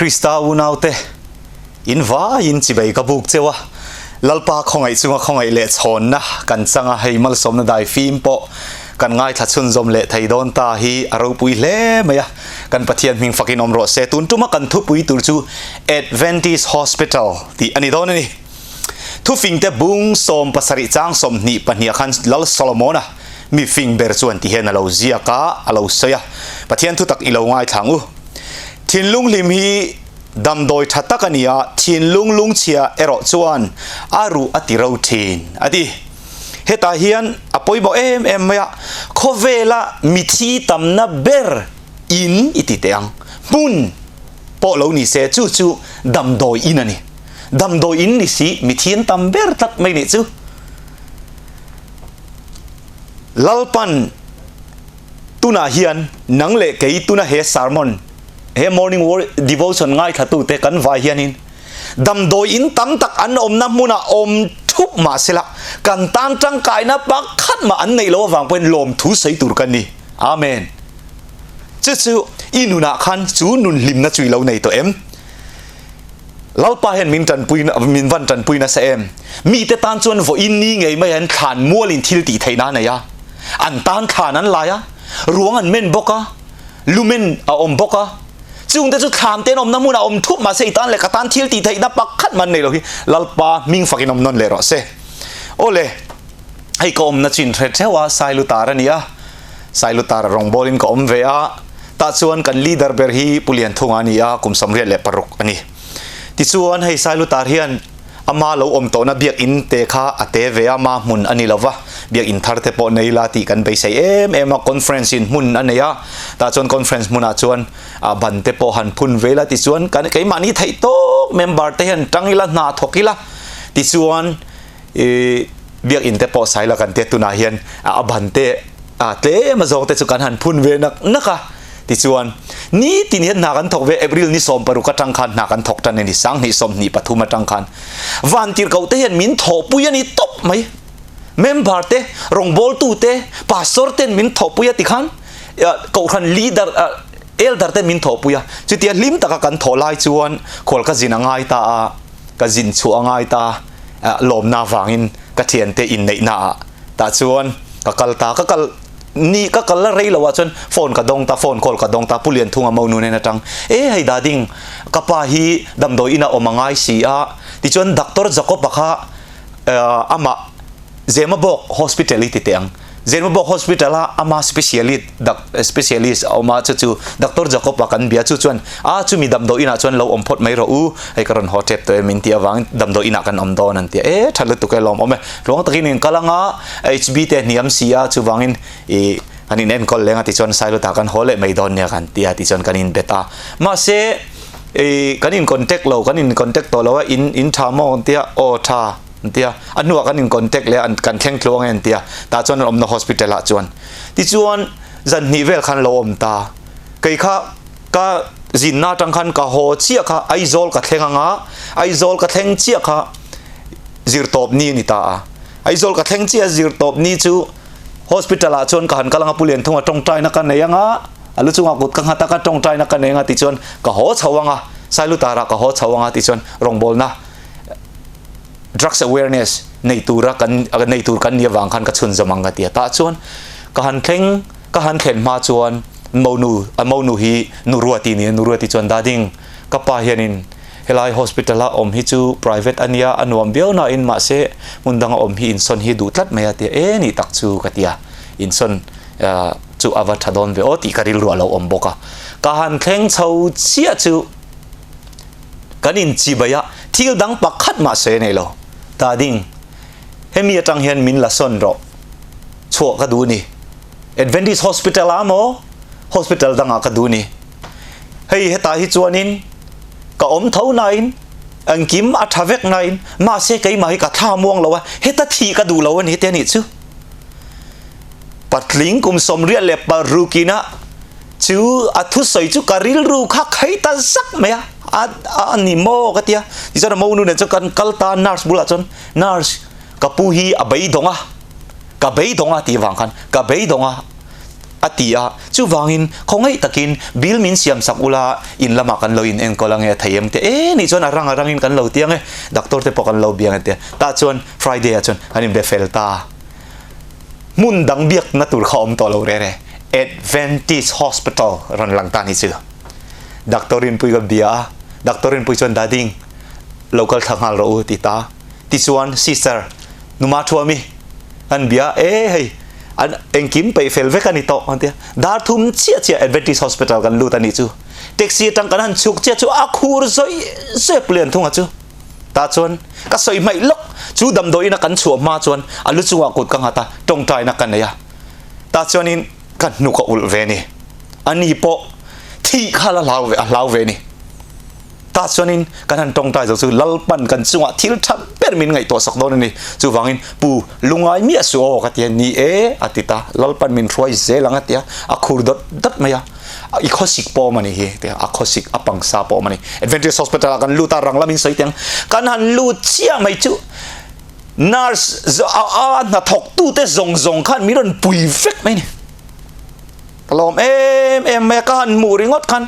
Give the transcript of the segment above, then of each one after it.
Krista unaute, in vaiin chibei ka buk cheu a, Lalpa khawngaih chunga khawngaih leh chhawnna kan chang a, hei malsawmna dai fim pawh kan ngaithla chhunzawm leh thei dawn ta hi a ropui hle mai a, kan Pathian hming fakin awm rawh se. Tun tuma kan thupui tur chu Adventist Hospital tih a ni dawn a ni. Thufingte bung 77 chang 22 ah khan Lal Solomona mi fing ber chuan ti hian a lo ziak a, a lo sawi a, Pathian thutak i lo ngaithla ang u. Thinlung hlim hi damdawi tha tak a ni a, thinlung lungchhia erawh chuan a ruh a ti ro thin, a ti. Hetah hian a pawimawh em em mai a, khawvela mithi tamna ber in i ti teh ang, hmun pawh lo ni se chu chu damdawi in a ni. Damdawi in ni si mithi an tam ber tlat mai nih chu. Lalpan tunah hian nang leh kei tuna he sermon, he morning devotion ngaithlatute kan vai hianin damdawi in tam tak an awmna hmunah awm thup mah sela kan tan tangkaina pakhat mah an neih loh avang pawhin lawmthu sawi tur kan ni. Amen. Chu chu i nunah khan chu nun hlimna chu i lo nei tawh em? Lalpa hian min tanpui min van tanpui nasa em? Mite tan chuan vawiin ni ngei mai an thlan mualin thil tih theihna a nei a, an tan thlan an lai a, ruang an men bawk a, lumen a awm bawk a, chungte chu thlan te an awmna hmunah awm thup mahse i tan leh ka tan thil tih theihna pakhat mah an nei lo hi Lalpa hming fakin awm nawn leh rawh se. Awle, hei ka awmna chu inhre theuh a, Sailutar a ni a, Sailutar rawngbawlin ka awm ve a, tah chuan kan leader ber hi Pu Lianthunga a ni a, kum 36 a ni. Tichuan hei Sailutar hian ama lo awm tawhna biakinn te kha a te ve a, ma hmun a ni lo va, biakinn thar te pawh nei la tih kan beisei em em a, conference in hmun a nei a, tah chuan conference hmunah chuan a ban te pawh han phun ve la tichuan kan keimahni theih tawk member te hian tang ila hna thawk ila tichuan I biakinn te pawh saila kan tia tunah hian a ban te a tlem a zawng te chu kan han phun ve nak nak a tichuan nitin hian hna kan thawk ve April ni 16 atang khan hna kan thawk tan a ni sanghnih 23 atang khan vantirhkoh te hian min thawhpui a ni tawp mai member te rawngbawltu te pastor ten min thawhpui a tikhan kohhran leader elder ten min thawhpui a chutia hlim taka kan thawh lai chuan khual ka zin a ngai ta a ka zin chhuah a ngai ta lawmna vangin ka thiante inneihna ah tah chuan ka kal ta ka kal ni ka kal la rei lo ah chuan phone ka dawng ta phone call ka dawng ta Pu Lianthunga mo nu nen atang e hei dading ka pa hi damdawi inah awm a ngai si a tichuan Doctor Jacob-a kha amah Zemabawk Hospital i ti teh ang. Zemabawk Hospital a ama specialist dak specialist a awm a chu chu Doctor Jacob a kan bia chu chuan a chumi damdawi inah chuan lo awm phawt mai rawh u hei ka rawn haw tep tawh em min tih avangin damdawi inah kan awm dawn an ti a e tha lutuk e lawm awm e tluang takin in kal anga HB te hniam si a chuvangin i kan in enkawl leng a tichuan Sailutah kan haw leh mai dawn nia kan ti a tichuan kan in bet a mahse i kan in contact lo kan in contact tawh lo a in in tha maw an tia aw tha An ti a, a hnuah kan in contact leh a, kan thleng tluang e an ti a, tah chuan an awmna hospital ah chuan. Tichuan zan hnih vel khan lo awm ta, kei kha ka zinna atang khan ka haw chiah kha Aizawl ka thleng anga, Aizawl ka thleng chiah kha zirtawp ni a ni ta a, Aizawl ka thleng chiah zirtawp ni chu hospital ah chuan ka han kal anga Pu Lianthunga tawngtaina ka nei anga, a lu chungah kut ka nghat a ka tawngtaina ka nei anga tichuan ka haw chho anga, Sailutarah ka haw chho anga tichuan rawngbawlna drugs awareness nei tura kan nei tur kan nih avang khan ka chhunzawm ang ka ti a tah chuan ka han thleng ka han thlen hma chuan monu a monu hi Nuruati ni a Nuruati chuan dading ka pa hianin helai hospital a awm hi chu private ania a nuam viau na in mahse hmun danga awm hi insawn hi duh tlat mai a tia e ni tak chu ka ti a insawn chu ava tha dawn ve aw tih ka rilru alo awm bawk a ka han thleng chho chiah chu Kan inchibai a, thil dang pakhat mah sawi a nei lo. Ta ding, hemi atang hian min la sawn rawh. Chhuah ka duh ni. Adventist Hospital ah maw? Hospital dangah ka duh ni. Hei hetah hi chuanin ka awm tho nain, engkim a tha vek nain, mahse keimah hi ka thla muang lo a, heta thih ka duh lo a ni te anih chu. Patling kum 86 ina Chu a thusawi chu ka rilru kha khai ta zak mai a, a a ni maw ka ti a, tichuan a monu nen chuan kan kal ta a, nurse bulah chuan nurse ka pu hi a beidawng a, ka beidawng a tih vang khan ka beidawng a. A ti a, chuvangin khawngaih takin bill min siam sak ula, in lamah kan lo in enkawl ange a thei em te e nih chuan a rang a rangin kan lo ti ange, doctor te pawh kan lo biang e tia tah chuan Friday ah chuan kan inbe fel ta. Hmun dang biakna tur kha awm tawh lo re re, Adventist Hospital rawn lang ta ni chu. Doctor Rinpui ka bia a, Doctor Rinpui chuan Dading, lo kal thla nghal rawh u ti ta. Tichuan Sister Numa Thuami kan bia a, e hei an engkim peih fel vek a ni tawh an ti a, dar thum chiah chiah Adventist Hospital kan lut a nih chu. Taxi atang kan han chhuk chiah chu a khur zawih zawih Pu Lianthunga chu. Tah chuan ka sawi hmaih lawk, chu damdawiin a kan chhuah hma chuan a lu chungah kut ka nghat a, tawngtaina ka nei a. Tah chuanin ka hnuk a ulh ve a ni. Ani pawh thih kha la hlau ve a hlau ve a ni. Tah chuanin kan han tawngtai zo chu Lalpan kan chungah thil tha ber min ngaihtuah sak dawn a ni. Chuvangin Pu Lungai miah suh aw ka ti a, ni e a ti ta, Lalpan min hruai zel ang a ti a, a khur dawt dawt mai a. I khawsik pawh awm a ni hi ti a, a khawsik a pangsa pawh awm a ni. Adventist Hospital ah kan lut a, rang lamin sawi teh ang, kan han lut chiah mai chu nurse a a hnathawk tute zawng zawng khan min rawn pui vek mai a ni. Ka lawm em em mai a, ka han hmuh ringawt khan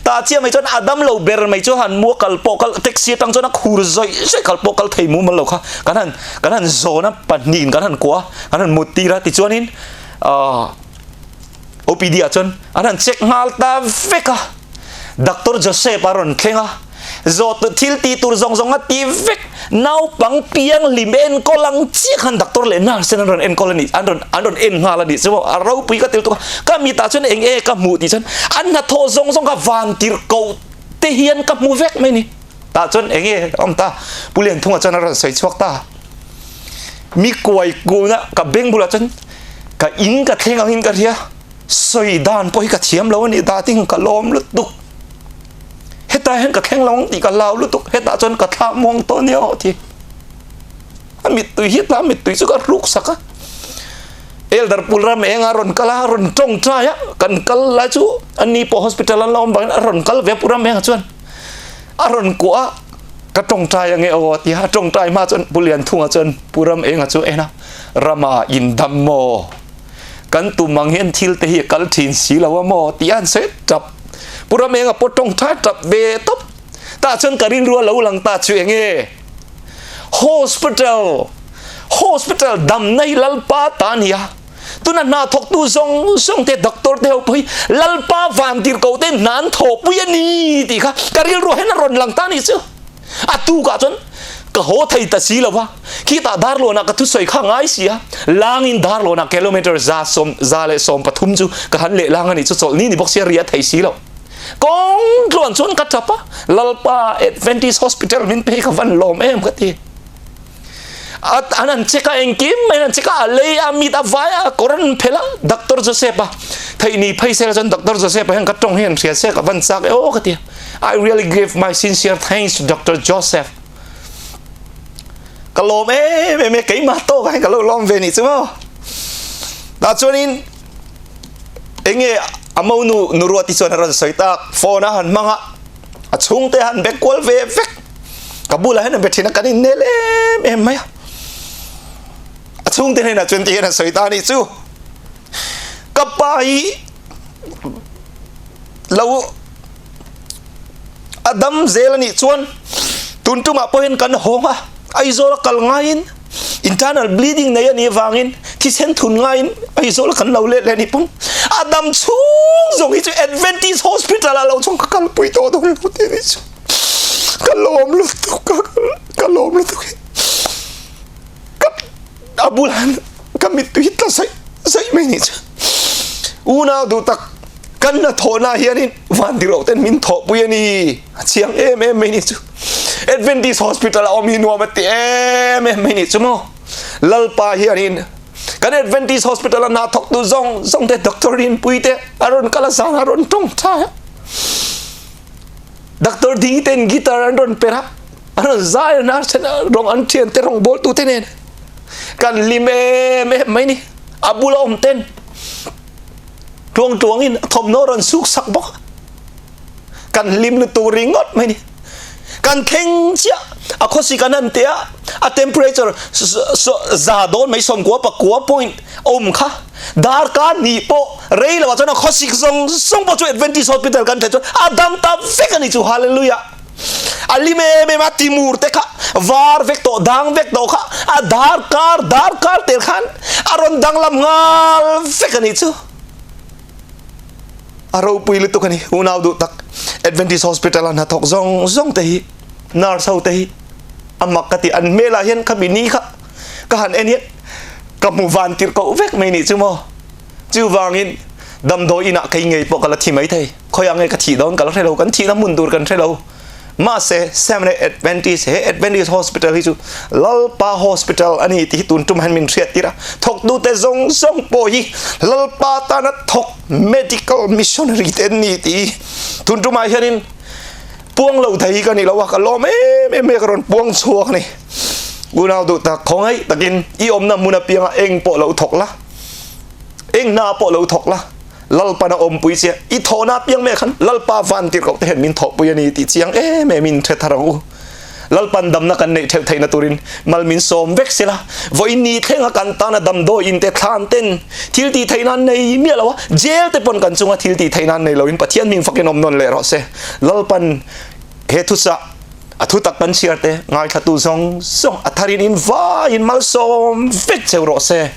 tah chiah mai chuan a dam lo ber mai chu han mua kal pawh kal taxi atang chuan a khur zawih zawih kal pawh kal thei mumal lo kha kan han kan han zawn a pahnihin kan han kuah a kan han mut tir a tichuanin ahh OPD ah chuan an han check nghal ta vek a, Doctor Joseph a rawn thleng a, zawh thil tih tur zawng zawng a ti vek, naupang piang hlim enkawl ang chiah khan doctor leh nurse ten an rawn enkawl a nih, an rawn an rawn en nghal a nih chu maw, a ropui ka til tuk a, ka mitah chuan eng e ka hmuh tih chuan an hnathawh zawng zawng kha van tirh koh te hian ka hmu vek mai a ni, tah chuan eng e a awm ta, Pu Lianthunga chuan a rawn sawi chhuak ta. Mi kuai kulna ka beng bulah chuan ka in ka thleng angin ka hria, sawi dan pawh hi ka thiam lo a nih datin ka lawm lutuk. Hetah hian ka thleng lo ang tih ka hlau lutuk, hetah chuan ka thlah muang tawh nia aw ti. A mittui hi tah mittui chu ka hruk sak a. Elder Pulram eng a rawn kal a, rawn tawngtai a, kan kal lai chu ani pawh hospital an la awm vangin a rawn kal ve a Puram eng ah chuan. A rawn kuah a, ka tawngtai ange aw a ti a, a tawngtai hma chuan Pu Lianthunga chuan Pu Ram Enga chu a en a, Rama indam maw? Kan tum ang hian thil te hi a kal thin si lo a maw? tih a han sawi tap. Pu Ram Enga pawh tawngtai tap ve tawp. Tah chuan ka rilru a lo lang ta chu enge? Hospital! Hospital damna hi Lalpa ta a ni a. Tuna hna thawktu zawng zawng te doctor te ho pawh hi Lalpa vantirhkoh te hna an thawhpui a ni tih kha ka rilru ah hian a rawn lang ta a ni chu. A tukah chuan ka haw thei ta si lo va, khitah Darlawnah ka thusawi kha ngai si a, langin Darlawnah kilometer za sawm za leh 13 chu ka han leh lang a nih chu chawlhni ni bawk sia ri a thei si lo. Kawng tluan chuan ka tap a, Lalpa Adventist Hospital min pe hi ka van lawm em ka ti. A an han check a engkim mai an han check a, a lei a mit a vai a kawr an phelh a, Doctor Joseph a theih ni phei sela chuan Doctor Joseph a hian ka tawng hi an hria se ka van chak e aw ka ti a, I really give my sincere thanks to Doctor Joseph. Ka lawm em em e keimah tawk ah hian ka lo lawm ve nih chu maw. Tah chuanin enge a monu Nuruati chuan a rawn sawi tak, phone a han hmang a, a chhungte a han be kual ve vek. Ka bulah hian a be thin a, kan innel em em mai a. A chhungte hnenah chuan tihian a sawi ta a nih chu, Ka pa hi lo a dam zel a nih chuan tun tumah pawh hian kan hawng a, Aizawl a kal ngaiin internal bleeding nei a nih avangin thisen thun ngaiin Aizawl a kan lo let leh a nih pawh a dam chhung zawng hi chu Adventist Hospital ah lo chuan ka kalpui tawh dawn lo tih a nih chu. Ka lawm lutuk ka ka lawm lutuk hi ka a bulah hian ka mittui hi tla zaih zaih mai nih chu unau duh tak kan hnathawhna hianin vandiroh ten min thawhpui a ni a chiang em em mai nih chu Adventist Hospital a awm hi nuam a ti em em mai nih chu maw Lalpa hianin kan Adventist Hospital a hna thawktu zawng zawng te doctor rinpui te a rawn kal a zan a rawn tawng tha a. Doctor ding ten guitar an rawn per a, an rawn zai a nurse ten rawng an thian te rawng bawl tu te nen kan hlim em em mai ni. A bula awm ten tluang tluang in a thawmhnaw rawn suk sak bawk a, kan hlim lutuk ringawt mai ni. Kan thleng chiah a khawsik an han teh a, a temperature za dawn mai 99 point awm kha darkar hnih pawh. Rei lo ah chuan a khawsik zawng zawng pawh chu Adventist Hospital kan thlen chuan a dam ta vek a ni chu. Hallelujah! A lim em em a, timur te kha var vek tawh, dang vek tawh kha a dar kar dar kar tel khan a rawn danglam nghal vek a ni chu. A ropui lutuk a ni. Unau duh tak Adventist Hospital a hnathawk zawng zawng te hi, nurse ho te hi a mak ka ti. An hmelah hian khami ni kha ka han en hian ka hmu van tirh koh vek mai nih chu maw. Chuvangin damdawi inah kei ngei pawh ka la thi mai thei. Khawiah nge ka thih dawn ka la hre lo, kan thihna hmun tur kan hre lo. Mahse Seventh Adventist, he Adventist Hospital hi chu Lalpa Hospital a ni tih hi tun tum hian min hriat tir a. Thawktute zawng zawng pawh hi Lalpa tana thawk medical missionary te an ni tih hi tun tumah hianin puang lo thei hi ka ni lo a, ka lawm em em mai a, ka rawn puang chhuak a ni. Unau duh tak, khawngaih takin i awmna hmun apianga eng pawh lo thawk la, eng hna pawh lo thawk la, Lalpan a awmpui che, i thawhna apiang mek khan Lalpa van tirh koh te hian min thawhpui a ni tih chiang em em in hre thar ang u. Lalpan damna kan neih theuh theihna turin mal min sawm vek sela, vawiin ni thlenga kan tana damdawi in te thlan ten thil tih theihna an nei miah lo a, jail te pawn kan chunga thil tih theihna an nei loin Pathian hming fakin awm nawn leh rawh se. Lalpan he thuchah a thu tak kan chhiar te ngaithlatu zawng zawng a tharin in vaiin malsawm vek cheu rawh se.